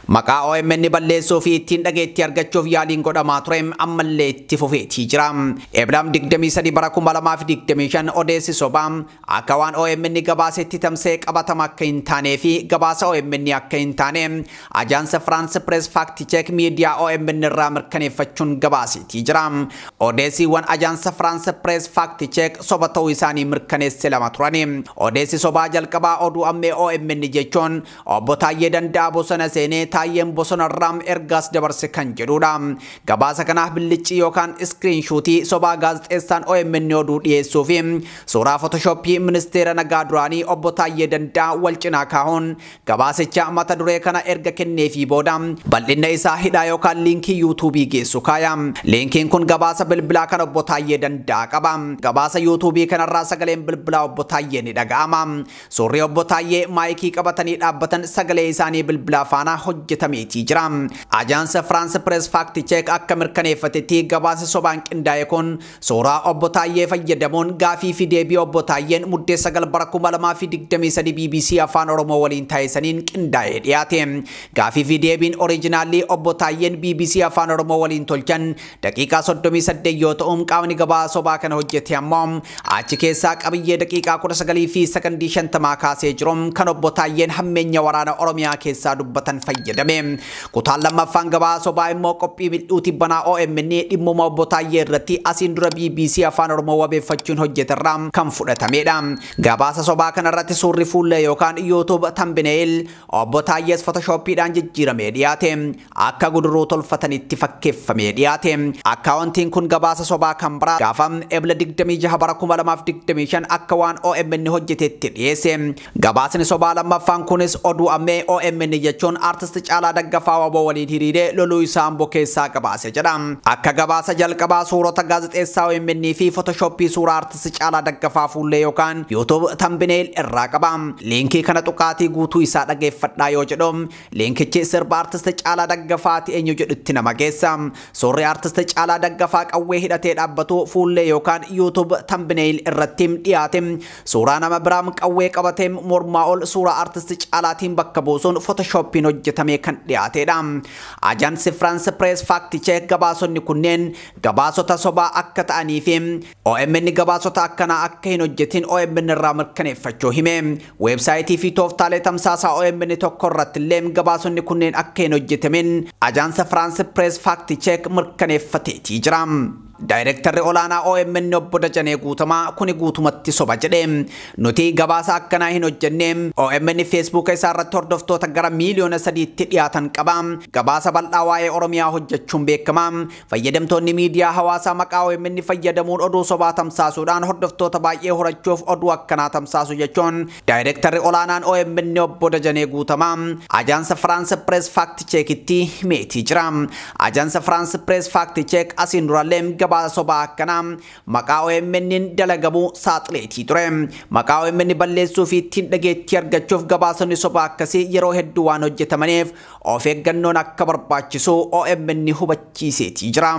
Maqaa OMN balleessuu fi ittiin dhageettii argachuuf yaaliin godhamaa ture ammallee itti fufeetii jira. Ebla 23 bara 2025 odeessi sobaa akka waan OMN gabaasetti tamsa'ee qabatama akka hin taanee fi gabaasa OMN akka hin taane Ajaansa France Press Fact Check miidiyaa OMN irraa mirkaneeffachuun gabaaseetii jira. Odeessiiwwan Ajaansa France Press Fact Check soba ta'uu isaanii mirkaneesse lama turani. Odeessi sobaa jalqabaa oduu ammee OMN jechuun obbo Taayyee Danda'aa bosona seenee Taayyeen bosonarraa ergaas dabarse kan jedhudha. Gabaasa kanaaf billiccii yookaan iskiriinshuutii sobaa gaazexeessaan OMN oduu dhiyeessuu fi suuraa fotoshooppii ministeera nagaa duraanii obbo Taayyee Danda'aa wal cinaa kaa'uun gabaasicha mata duree kana erga kenneefii booda bal'inna isaa hidhaa yookaan liinkii yuutuubii geessu kaaya. Liinkiin kun gabaasa bilbilaa kan obbo Taayyee Danda'aa qaba. Gabaasa yuutuubii kanarraa sagaleen bilbilaa obbo Taayyee ni dhaga'ama. Suurri obbo Taayyee maayikii qabatanii dhaabbatan sagalee isaanii bilbilaa faana hojjetameetii jira. Ajaansa France Press Fact Check akka mirkaneeffatetti gabaasa sobaan qindaa'e kun suuraa obbo Taayyee fayyadamuun gaafii fi deebii obbo Taayyeen muddee 9 bara 2023 BBC Afaan Oromoo waliin taasisaniin qindaa'ee dhiyaate. Gaafii fi deebiin oriijinaalii obbo Taayyeen BBC Afaan Oromoo waliin tolchan daqiiqaa 38 yoo ta'u qaamni gabaasa sobaa kana hojjete ammoo achi keessaa qabiyyee daqiiqaa 19 fi sakandii 50 kaasee jiru kan obbo Taayyeen hammeenya waraana Oromiyaa keessaa dubbatan fayyadame. Kutaan lammaffaan gabaasa sobaa immoo qophii mil'uuti banaa OMN dhimmuma obbo Taayyee irratti asiin dura BBC Afaan Oromoo wabeeffachuun hojjeterraa kan fudhatamedha. Gabaasa sobaa kanarratti suurri fuullee yookaan YouTube thumbnail obbo Taayyees Photoshoppiidhaan jijjiiramee dhiyaate. Akka guduruu tolfatanitti fakkeeffamee dhiyaate. Akkaawuntiin kun gabaasa sobaa kan biraa gaafa Ebla 26 bara 2025 akka waan OMN hojjetetti dhiyeesse. Gabaasni sobaa lammaffaan kunis oduu ammee OMN jechuun artist Caalaa Daggafaa Waboo waliin hiriiree loluu isaa Amboo keessaa gabaase jedha. Akka gabaasa jalqabaa suurota gaazexeessaa OMN fi Photoshoppii suuraa artist Caalaa Daggafaa fuullee yookaan YouTube thumbnail irraa qaba. Liinkii kana tuqaatii guutuu isaa dhageeffadhaa yoo jedhu liinkichi sirba artist Caalaa Daggafaati eenyu jedhutti nama geessa. Suurri artist Caalaa Daggafaa qawwee hidhatee dhaabbatu fuullee yookaan YouTube thumbnail irratti dhiyaate. Suuraa nama biraam qawwee qabatee mormaa ol suuraa artist Caalaatiin bakka buusuun Photoshoppiin hojjetamee kan dhiyaatedha. Ajaansi France Press Fact Check gabaasonni kunneen gabaasota sobaa akka ta'anii fi OMN gabaasota akkanaa akka hin hojjetin OMN irraa mirkaneeffachuu hime. Weebsaayitii fi tooftaalee tamsaasaa OMN tokko irratti illee gabaasonni kunneen akka hin hojjetamin Ajaansi France Press Fact Check mirkaneeffateetii jira. Daayirektarri olaanaa OMN obbo Dajanee Guutamaa kuni guutumatti soba jedhe. Nuti gabaasa akkanaa hin hojjenne. OMN Feesbuuka isaa irratti hordoftoota gara miiliyoona 3tti dhiyaatan qaba. Gabaasa bal'aa waa'ee Oromiyaa hojjechuun beekama. Fayyadamtoonni miidiyaa hawaasaa maqaa OMN fayyadamuun oduu sobaa tamsaasuudhaan hordoftoota baay'ee horachuuf oduu akkanaa tamsaasu jechuun daayirektarri olaanaan OMN obbo Dajanee Guutamaa Ajaansa France Press Fact Checkitti himeetii jira. Ajaansa France Press Fact Check asiin durallee gabaasa sobaa akkanaa maqaa OMN dalagamu saaxileetii ture. Maqaa OMN balleessuu fi ittiin dhageettii argachuuf gabaasonni sobaa akkasii yeroo hedduu waan hojjetamaniif of eeggannoon akka barbaachisu OMN hubachiiseetii jira.